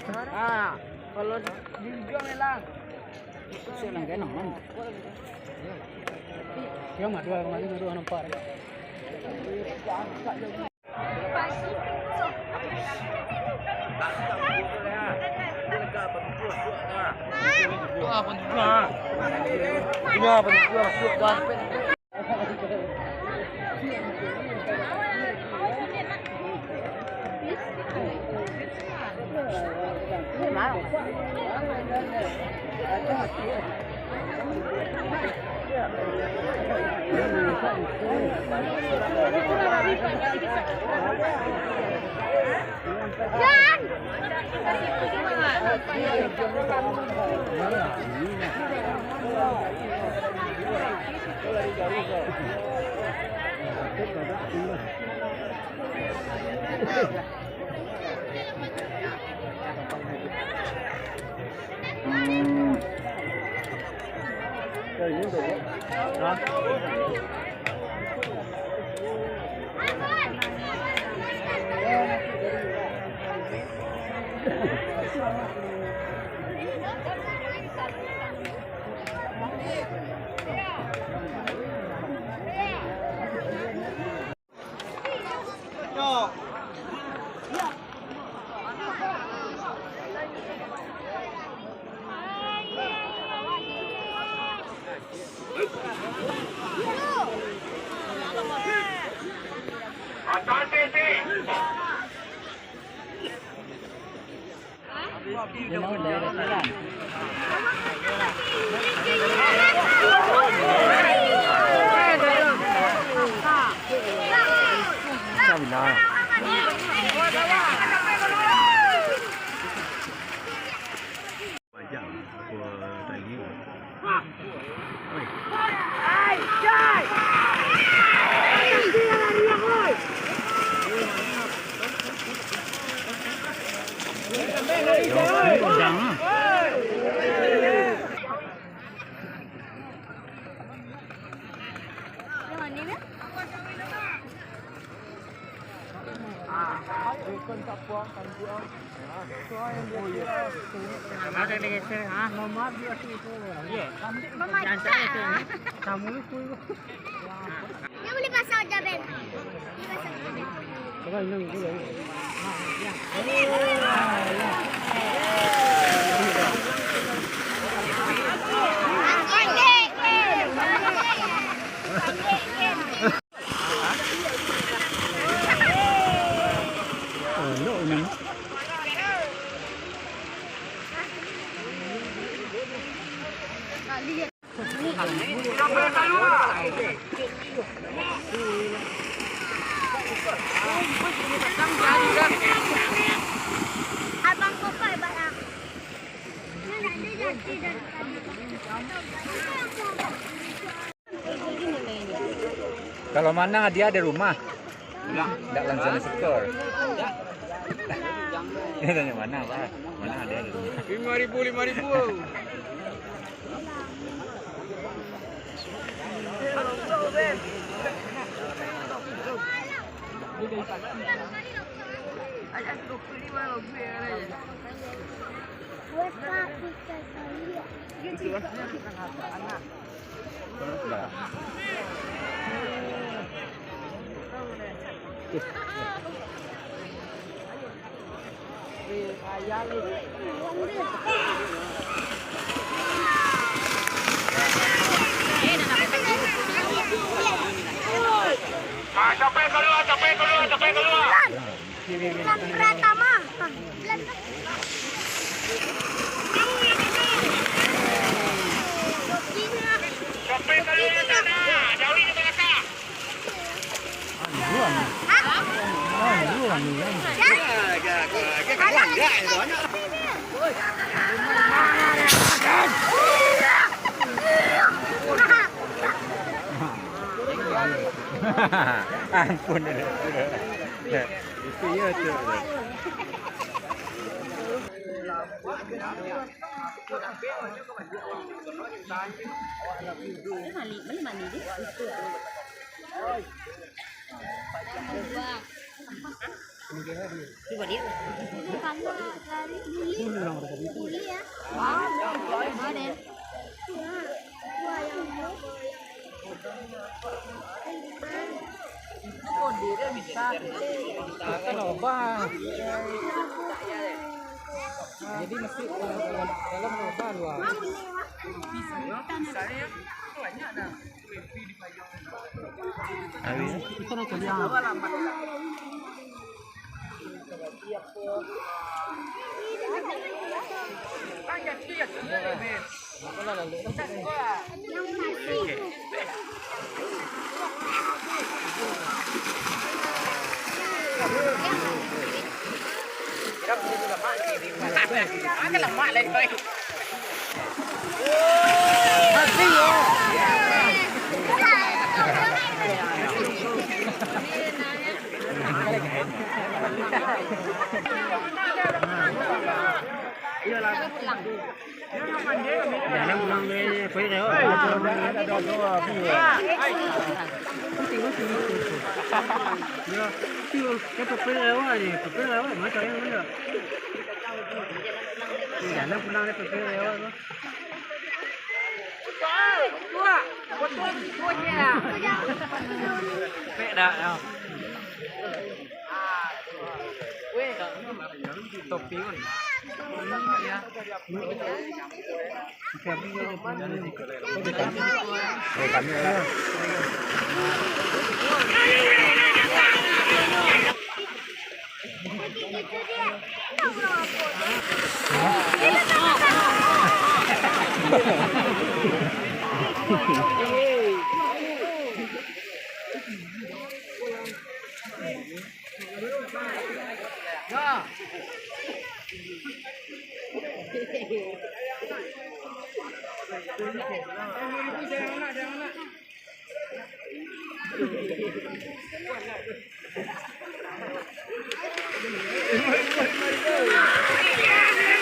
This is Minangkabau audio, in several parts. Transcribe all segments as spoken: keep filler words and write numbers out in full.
Ah, kalau di, di Liga memang. Saya lang kena, man. Dia mah dua kemarin, dua nampak. Wah, apa tu? Wah, apa tu? Dia boleh pasang aja, Ben. Boleh pasang aja, Ben. Abang Kopai, Bang. Kalau manang, dia ada rumah. Ndak langsung skor. Dia tanya, "Mana, Pak? Mana ada di rumah?" Lima ribu, lima ribu. Ah, capek kalua, capek kalua, capek kalua. Bulan pertama. Capek kalua, capek kalua. Jauh di belakang. Ampun, itu iyo tu. Coba dia. Itu kamu dari bully. Bully ya. Ada. Itu kode dia bisa. Kita ubah. Jadi mesti dalam, dalam ubah luar. Bisa ya. Bisa ya. Banyak dah. Habis. Kita nak cari yang Jalan pulang dia, pergi lewat tu. Pek dah, ya. Topi pun. Ya.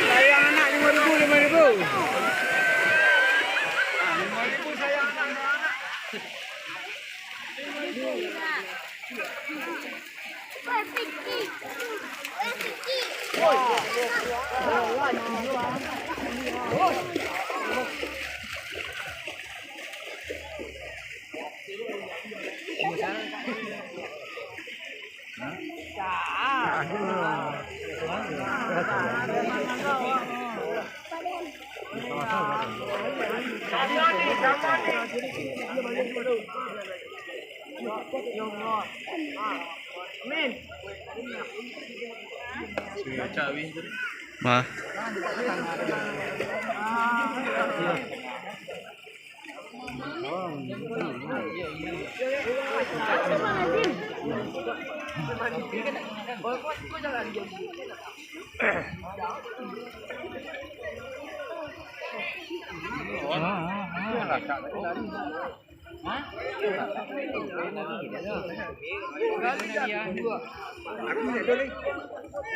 Sayang anak, lima ribu, lima ribu. Lima ribu sayang anak. Bah.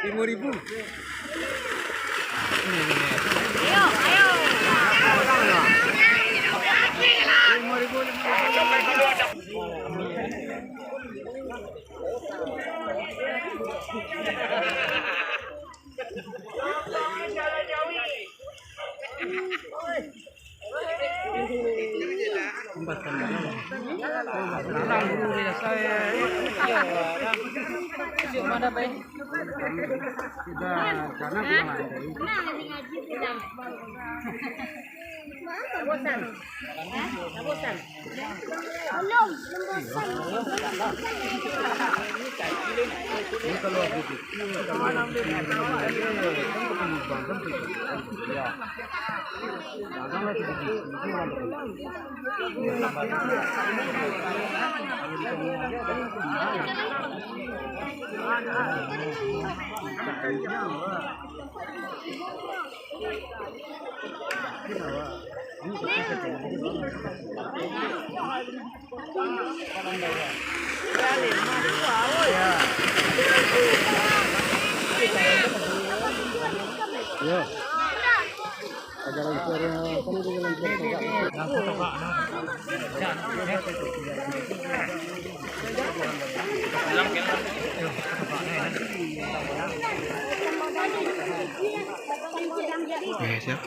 Lima ribu. Ayo, ayo. Lima ribu, lima ribu. Yo. Oke, siap.